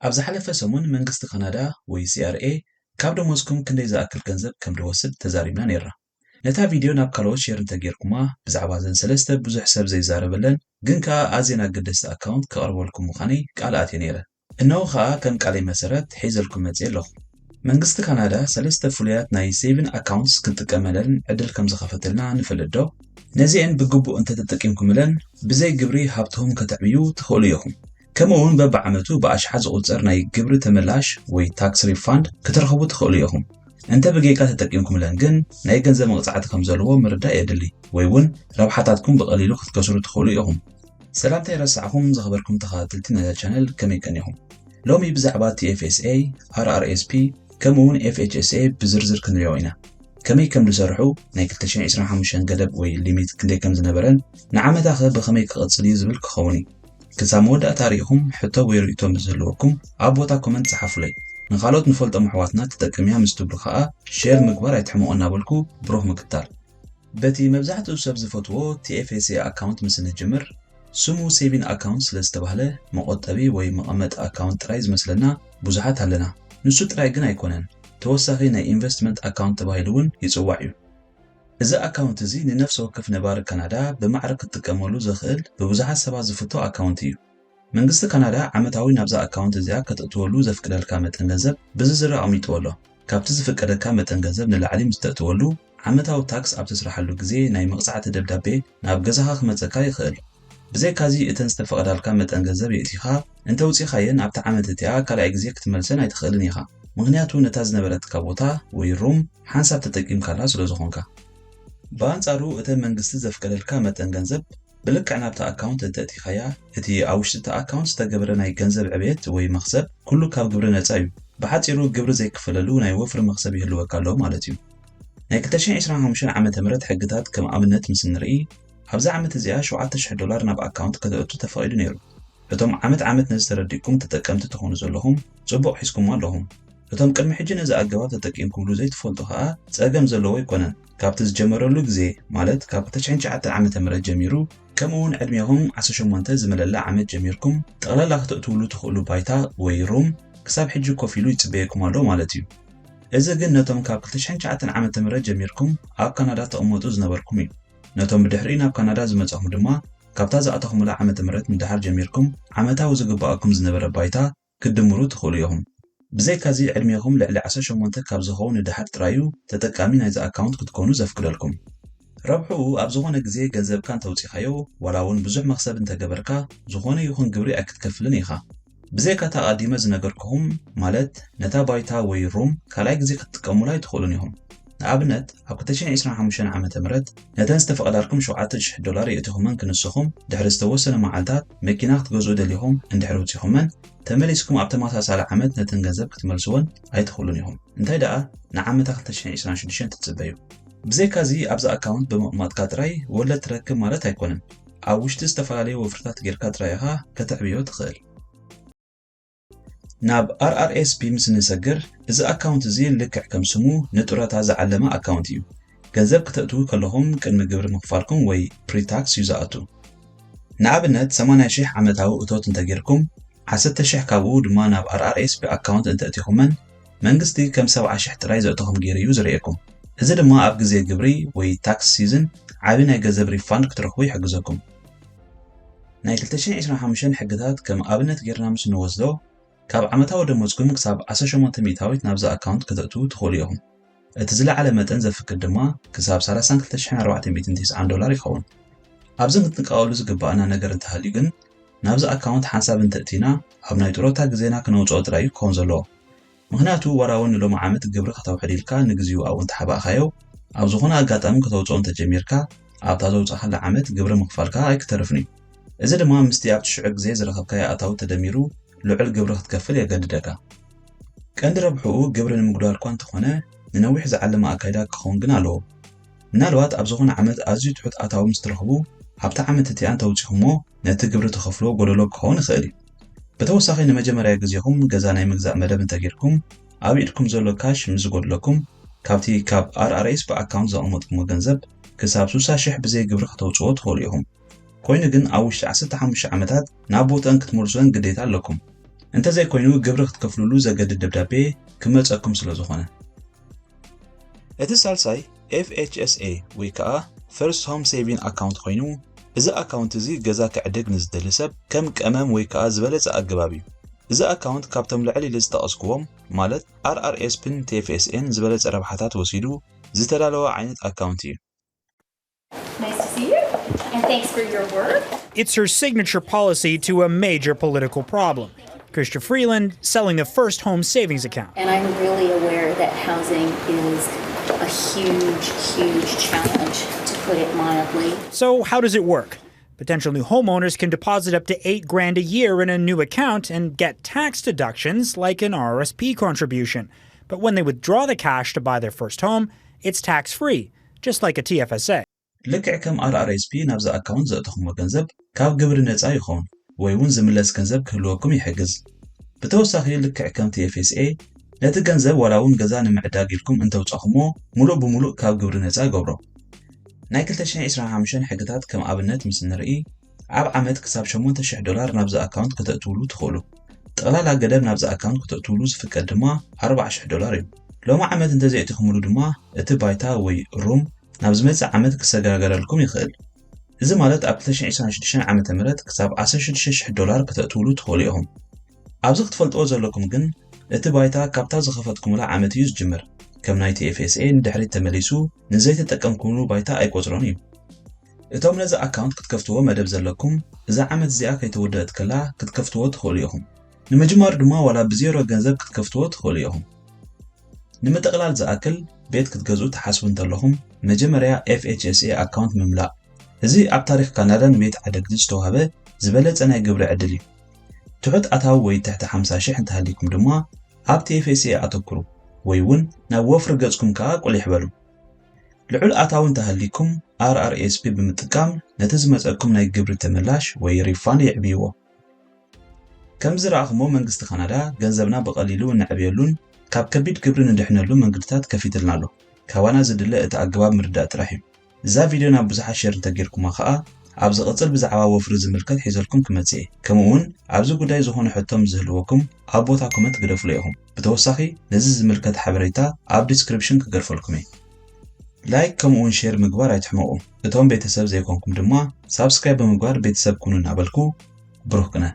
ኣብ ዝሓለፈ ሰሙን መንግስቲ ካናዳ ወይ C R A ካብ ደሞዝኩም ክንደይ ዝኣክል ገንዘብ ከም ዝወስድ ተዛሪብና ነይርና። ነታ ቪድዮ ናብ ካልኦት ሼር እንተጌርኩማ፣ ብዛዕባ እዘን ሰለስተ ብዙሕ ሰብ ዘይዛረበለን ግን ከኣ ኣዝየን ኣገደስቲ ኣካውንት ከቕርበልኩም ምዃነይ ቃል ኣትየ ነይረ። እነሆ ከኣ ከም ቃለይ መሰረት ሒዘልኩም መጽየ ኣለኹ። መንግስቲ ካናዳ ሰለስተ ፍሉያት ናይ ሴቪን ኣካውንትስ ክንጥቀመለን ዕድል ከም ዝኸፈተልና ንፈልጥ ዶ? ነዚአን ብግቡእ እንተተጠቂምኩምለን ብዘይ ግብሪ ሃብትኹም ከተዕብዩ ትኽእሉ ኢኹም። ከምኡ እውን በብዓመቱ ብኣሽሓት ዝቑጸር ናይ ግብሪ ተመላሽ ወይ ታክስ ሪፋንድ ክትረኽቡ ትኽእሉ ኢኹም። እንተ ብጌጋ ተጠቂምኩምለን ግን ናይ ገንዘብ መቕጻዕቲ ከም ዘለዎ ምርዳእ የድሊ፣ ወይ እውን ረብሓታትኩም ብቐሊሉ ክትከስሩ ትኽእሉ ኢኹም። ሰላምታ ይረሳዕኹም ዝኸበርኩም ተኸታተልቲ ነዛ ቻነል ከመይ ቀኒኹም? ሎሚ ብዛዕባ T F S A፣ R R S P ከምኡ እውን F H S A ብዝርዝር ክንሪኦ ኢና። ከመይ ከም ዝሰርሑ፣ ናይ ክልተ ሽሕን ዕስራን ሓሙሽተን ገደብ ወይ ሊሚት ክንደይ ከም ዝነበረን ንዓመታኸ ብኸመይ ክቕጽል እዩ ዝብል ክኸውን እዩ። ክሳብ መወዳእታ ርኢኹም ሕቶ ወይ ርእይቶ ምስ ዝህልወኩም ኣብ ቦታ ኮመንት ጸሓፉለይ። ንኻልኦት ንፈልጦም ኣሕዋትና ተጠቅምያ ምስ ትብሉ ከኣ ሼር ምግባር ኣይትሕመቑ እናበልኩ ብሩኽ ምክታል። በቲ መብዛሕትኡ ሰብ ዝፈትዎ T F S A ኣካውንት ምስ እንጅምር ስሙ ሴቪን ኣካውንት ስለ ዝተባህለ መቖጠቢ ወይ መቐመጢ ኣካውንት ጥራይ ዝመስለና ብዙሓት ኣለና። ንሱ ጥራይ ግን ኣይኮነን። ተወሳኺ ናይ ኢንቨስትመንት ኣካውንት ተባሂሉ እውን ይጽዋዕ እዩ። እዚ ኣካውንት እዚ ንነፍሲ ወከፍ ነባሪ ካናዳ ብማዕረ ክትጥቀመሉ ዘኽእል ብብዙሓት ሰባት ዝፍቶ ኣካውንት እዩ። መንግስቲ ካናዳ ዓመታዊ ናብዛ ኣካውንት እዚኣ ከተእትወሉ ዘፍቅደልካ መጠን ገንዘብ ብዝርዝር ኣቕሚጥዎ ኣሎ። ካብቲ ዝፍቀደካ መጠን ገንዘብ ንላዕሊ ምስ ተእትወሉ ዓመታዊ ታክስ ኣብ ትስርሓሉ ግዜ ናይ መቕጻዕቲ ደብዳቤ ናብ ገዛኻ ክመጸካ ይኽእል። ብዘይካዚ እተን ዝተፈቐዳልካ መጠን ገንዘብ የእቲኻ እንተውጺኻየን ኣብታ ዓመት እቲኣ ካልኣይ ግዜ ክትመልሰን ኣይትኽእልን ኢኻ። ምኽንያቱ ነታ ዝነበረትካ ቦታ ወይ ሩም ሓንሳብ ተጠቂምካላ ስለ ዝኾንካ። ብኣንጻሩ እተን መንግስቲ ዘፍቀደልካ መጠን ገንዘብ ብልክዕ ናብታ ኣካውንት እንተእቲኻያ፣ እቲ ኣብ ውሽጢ እቲ ኣካውንት ዝተገብረ ናይ ገንዘብ ዕብየት ወይ መኽሰብ ኩሉ ካብ ግብሪ ነጻ እዩ። ብሓጺሩ ግብሪ ዘይክፈለሉ ናይ ወፍሪ መኽሰብ ይህልወካ ኣሎ ማለት እዩ። ናይ ክልተ ሽሕን ዕስራን ሓሙሽተን ዓመተ ምህረት ሕግታት ከም ኣብነት ምስ እንርኢ፣ ኣብዛ ዓመት እዚኣ ሸውዓተ ሽሕ ዶላር ናብ ኣካውንት ከተእቱ ተፈቒዱ ነይሩ። እቶም ዓመት ዓመት ነዚ ተረዲእኩም ተጠቀምቲ ትኾኑ ዘለኹም ጽቡቕ ሒዝኩሞ ኣለኹም። እቶም ቅድሚ ሕጂ ነዚ ኣገባብ ተጠቂምኩምሉ ዘይትፈልጡ ከኣ ጸገም ዘለዎ ኣይኮነን። ካብቲ ዝጀመረሉ ግዜ ማለት ካብ ክልተ ሽሕን ትሽዓተን ዓመተ ምህረት ጀሚሩ ከምኡ እውን ዕድሜኹም ዓሰርተ ሸሞንተ ዝመለላ ዓመት ጀሚርኩም ጠቕላላ ክተእትውሉ ትኽእሉ ባይታ ወይ ሩም ክሳብ ሕጂ ኮፍ ኢሉ ይጽበየኩም ኣሎ ማለት እዩ። እዚ ግን ነቶም ካብ ክልተ ሽሕን ትሽዓተን ዓመተ ምህረት ጀሚርኩም ኣብ ካናዳ ተቐመጡ ዝነበርኩም እዩ። ነቶም ብድሕሪኡ ናብ ካናዳ ዝመጻኹም ድማ ካብታ ዝኣተኹምላ ዓመተ ምህረት ንደሓር ጀሚርኩም ዓመታዊ ዝግበኣኩም ዝነበረ ባይታ ክትድምሩ ትኽእሉ ኢኹም። ብዘይካዚ ዕድሜኹም ልዕሊ ዓሰርተ ሸሞንተ ካብ ዝኸውን ንደሓር ጥራይ እዩ ተጠቃሚ ናይዚ ኣካውንት ክትኮኑ ዘፍቅደልኩም። ረብሕኡ ኣብ ዝኾነ ግዜ ገንዘብካ እንተውጺኻዮ ዋላ እውን ብዙሕ መኽሰብ እንተገበርካ ዝኾነ ይኹን ግብሪ ኣይክትከፍልን ኢኻ። ብዘይካ እታ ኣቐዲመ ዝነገርኩኹም ማለት ነታ ባይታ ወይ ሩም ካልኣይ ግዜ ክትጥቀሙላ ኣይትኽእሉን ኢኹም። ንኣብነት ኣብ ክልተ ሽሕን ዕስራን ሓሙሽተን ዓመተ ምህረት ነተን ዝተፈቐዳልኩም ሸውዓተ ሽሕ ዶላር የእቲኹመን ክንስኹም ድሕሪ ዝተወሰነ መዓልታት መኪና ክትገዝኡ ደሊኹም እንድሕር ውጺኹመን ተመሊስኩም ኣብ ተመሳሳሊ ዓመት ነተን ገንዘብ ክትመልስወን ኣይትኽእሉን ኢኹም። እንታይ ደኣ ንዓመታ ክልተ ሽሕን ዕስራን ሽዱሽተን ትጽበዩ። ብዘይካዚ ኣብዚ ኣካውንት ብምቕማጥካ ጥራይ ወለድ ትረክብ ማለት ኣይኮነን። ኣብ ውሽጢ ዝተፈላለዩ ወፍርታት ጌርካ ጥራይ ኢኻ ከተዕብዮ ትኽእል። ናብ R R S P ምስ ንሰግር፣ እዚ ኣካውንት እዚ ልክዕ ከም ስሙ ንጡረታ ዝዓለመ ኣካውንት እዩ። ገንዘብ ክተእትዉ ከለኹም ቅድሚ ግብሪ ምኽፋልኩም ወይ ፕሪታክስ እዩ ዝኣቱ። ንኣብነት ሰማንያ ሽሕ ዓመታዊ እቶት እንተጌርኩም፣ ዓሰርተ ሽሕ ካብኡ ድማ ናብ R R S P ኣካውንት እንተእቲኹመን፣ መንግስቲ ከም ሰብዓ ሽሕ ጥራይ ዘእተኹም ገይሩ እዩ ዝርእየኩም። እዚ ድማ ኣብ ግዜ ግብሪ ወይ ታክስ ሲዝን ዓቢ ናይ ገንዘብ ሪፋንድ ክትረኽቡ ይሕግዘኩም። ናይ ክልተ ሽሕን ዕስራን ሓሙሽተን ሕግታት ከም ኣብነት ጌርና ምስ ንወስዶ፣ ካብ ዓመታዊ ደሞዝኩም ክሳብ ዓሰርተ ሸሞንተ ሚእታዊት ናብዚ ኣካውንት ከተእትዉ ትኽእሉ ኢኹም። እቲ ዝለዓለ መጠን ዘፍቅድ ድማ ክሳብ ሰላሳን ክልተ ሽሕን ኣርባዕተ ሚእትን ተስዓን ዶላር ይኸውን። ኣብዚ ክንጥንቀቐሉ ዝግባኣና ነገር እንተሃልዩ ግን፣ ናብዚ ኣካውንት ሓንሳብ እንተእቲና፣ ኣብ ናይ ጡረታ ግዜና ክነውጽኦ ጥራይ እዩ ክኸውን ዘለዎ። ምኽንያቱ ዋላ እውን ንሎሚ ዓመት ግብሪ ከተውሕድ ኢልካ ንግዚኡ ኣብኡ እንተሓባእካዮ፣ ኣብ ዝኾነ ኣጋጣሚ ከተውጽኦ እንተጀሚርካ፣ ኣብታ ዘውጻእካላ ዓመት ግብሪ ምኽፋልካ ኣይክተርፍን እዩ። እዚ ድማ ምስቲ ኣብቲ ሽዑ ግዜ ዝረኸብካዮ ኣታዊ ተደሚሩ ልዑል ግብሪ ክትከፍል የገድደካ። ቀንዲ ረብሕኡ ግብሪ ንምጉዳል እኳ እንተኾነ፣ ንነዊሕ ዝዓለመ ኣካይዳ ክኸውን ግን ኣለዎ። ምናልባት ኣብ ዝኾነ ዓመት ኣዝዩ ትሑት ኣታዊ ምስ ትረኽቡ፣ ኣብታ ዓመት እቲኣ እንተውጺኹሞ፣ ነቲ ግብሪ ትኸፍልዎ ጎደሎ ክኸውን ይኽእል እዩ። ብተወሳኺ ንመጀመርያ ግዜኹም ገዛ ናይ ምግዛእ መደብ እንተጌርኩም፣ ኣብ ኢድኩም ዘሎ ካሽ ምስ ዝጎድለኩም፣ ካብቲ ካብ R R S P ኣካውንት ዘቐመጥኩሞ ገንዘብ ክሳብ ስሳ ሽሕ ብዘይ ግብሪ ከተውጽዎ ትኽእሉ ኢኹም። ኮይኑ ግን ኣብ ውሽጢ ዓሰርተ ሓሙሽተ ዓመታት ናብ ቦትአን ክትመልስወን ግዴታ ኣለኩም። እንተዘይኮይኑ ግብሪ ክትከፍሉሉ ዘገድድ ደብዳቤ ክመፀኩም ስለ ዝኾነ። እቲ ሳልሳይ ኤፍ ኤች ኤስ ኤ ወይ ከዓ ፈርስት ሆም ሴቪንግ ኣካውንት ኮይኑ፣ እዚ ኣካውንት እዚ ገዛ ክዕድግ ንዝደሊ ሰብ ከም ቀመም ወይ ከዓ ዝበለፀ ኣገባብ እዩ። እዚ ኣካውንት ካብቶም ልዕል ኢለ ዝጠቐስክዎም ማለት ኣር ኣር ኤስ ፒን ቲ ኤፍ ኤስ ኤን ዝበለፀ ረብሓታት ወሲዱ ዝተዳለወ ዓይነት ኣካውንት እዩ። Nice to see you, and thanks for your work. It's her signature policy to a major political problem. Chrystia Freeland selling the first home savings account. And I'm really aware that housing is a huge, huge challenge, to put it mildly. So, how does it work? Potential new homeowners can deposit up to eight grand a year in a new account and get tax deductions like an R R S P contribution. But when they withdraw the cash to buy their first home, it's tax free, just like a T F S A. ልክዕ ከም ኣር ኣር ኤስ ፒ ናብዚ ኣካውንት ዘእተኹሞ ገንዘብ ካብ ግብሪ ነፃ ይኸውን ወይ እውን ዝምለስ ገንዘብ ክህልወኩም ይሕግዝ። ብተወሳኺ ልክዕ ከም ቲ ኤፍ ኤስ ኤ ነቲ ገንዘብ ዋላ እውን ገዛ ንምዕዳግ ኢልኩም እንተውፃኹሞ ሙሉእ ብሙሉእ ካብ ግብሪ ነፃ ይገብሮ። ናይ ክልተ ሽሕን ዕስራን ሓሙሽተን ሕግታት ከም ኣብነት ምስ ንርኢ ኣብ ዓመት ክሳብ ሸሞንተ ሽሕ ዶላር ናብዚ ኣካውንት ከተእትውሉ ትኽእሉ። ጠቕላላ ገደብ ናብዚ ኣካውንት ከተእትውሉ ዝፍቀድ ድማ ኣርባዓ ሽሕ ዶላር እዩ። ሎሚ ዓመት እንተዘይእቲኹምሉ ድማ እቲ ባይታ ወይ ሩም ናብ ዝመጽእ ዓመት ክሰጋገረልኩም ይኽእል። እዚ ማለት ኣብ ክልተ ሽሕን ዕስራን ሽዱሽተን ዓመተ ምህረት ክሳብ ዓሰርተ ሽዱሽተ ሽሕ ዶላር ከተእትውሉ ትኽእሉ ኢኹም። ኣብዚ ክትፈልጥዎ ዘለኩም ግን እቲ ባይታ ካብታ ዝኸፈትኩምላ ዓመት እዩ ዝጅምር። ከም ናይ ቲ ኤፍ ኤስ ኤ ንድሕሪት ተመሊሱ ንዘይተጠቀምኩምሉ ባይታ ኣይቆጽሮን እዩ። እቶም ነዚ ኣካውንት ክትከፍትዎ መደብ ዘለኩም እዛ ዓመት እዚኣ ከይተወደአት ከላ ክትከፍትዎ ትኽእሉ ኢኹም። ንምጅማር ድማ ዋላ ብዜሮ ገንዘብ ክትከፍትዎ ትኽእሉ ኢኹም። ንምጥቕላል ዝኣክል ቤት ክትገዝኡ ትሓስቡ እንተለኹም መጀመርያ ኤፍ ኤች ኤስ ኤ ኣካውንት ምምላእ። እዚ ኣብ ታሪኽ ካናዳ ንቤት ዓደግቲ ዝተዋህበ ዝበለጸ ናይ ግብሪ ዕድል እዩ። ትሑት ኣታዊ ወይ ትሕቲ ሓምሳ ሽሕ እንተሃሊኩም ድማ ኣብ ቲ ኤፍ ኤስ ኤ ኣተኩሩ ወይ እውን ናብ ወፍሪ ገጽኩም ከኣ ቁሊሕ በሉ። ልዑል ኣታዊ እንተሃሊኩም ኣር ኣር ኤስ ፒ ብምጥቃም ነቲ ዝመጸኩም ናይ ግብሪ ተመላሽ ወይ ሪፋንድ የዕብይዎ። ከም ዝረኣኹሞ መንግስቲ ካናዳ ገንዘብና ብቐሊሉ እነዕብየሉን ካብ ከቢድ ግብሪ ንድሕነሉ መንገድታት ከፊትልና ኣሎ። ካባና ዝድለ እቲ ኣገባብ ምርዳእ ጥራሕ እዩ። እዛ ቪድዮ ናብ ብዙሓት ሼር እንተጌርኩማ ከኣ ኣብ ዝቕጽል ብዛዕባ ወፍሪ ዝምልከት ሒዘልኩም ክመጽእ እየ። ከምኡ እውን ኣብዚ ጉዳይ ዝኾነ ሕቶ ምስ ዝህልወኩም ኣብ ቦታ ኮመንት ግደፉለይ ኢኹም። ብተወሳኺ ነዚ ዝምልከት ሓበሬታ ኣብ ዲስክሪፕሽን ክገድፈልኩም እየ። ላይክ ከምኡ እውን ሼር ምግባር ኣይትሕመቑ። እቶም ቤተሰብ ዘይኮንኩም ድማ ሳብስክራይብ ብምግባር ቤተሰብ ኩኑ እናበልኩ ብሩኽ ቅነ።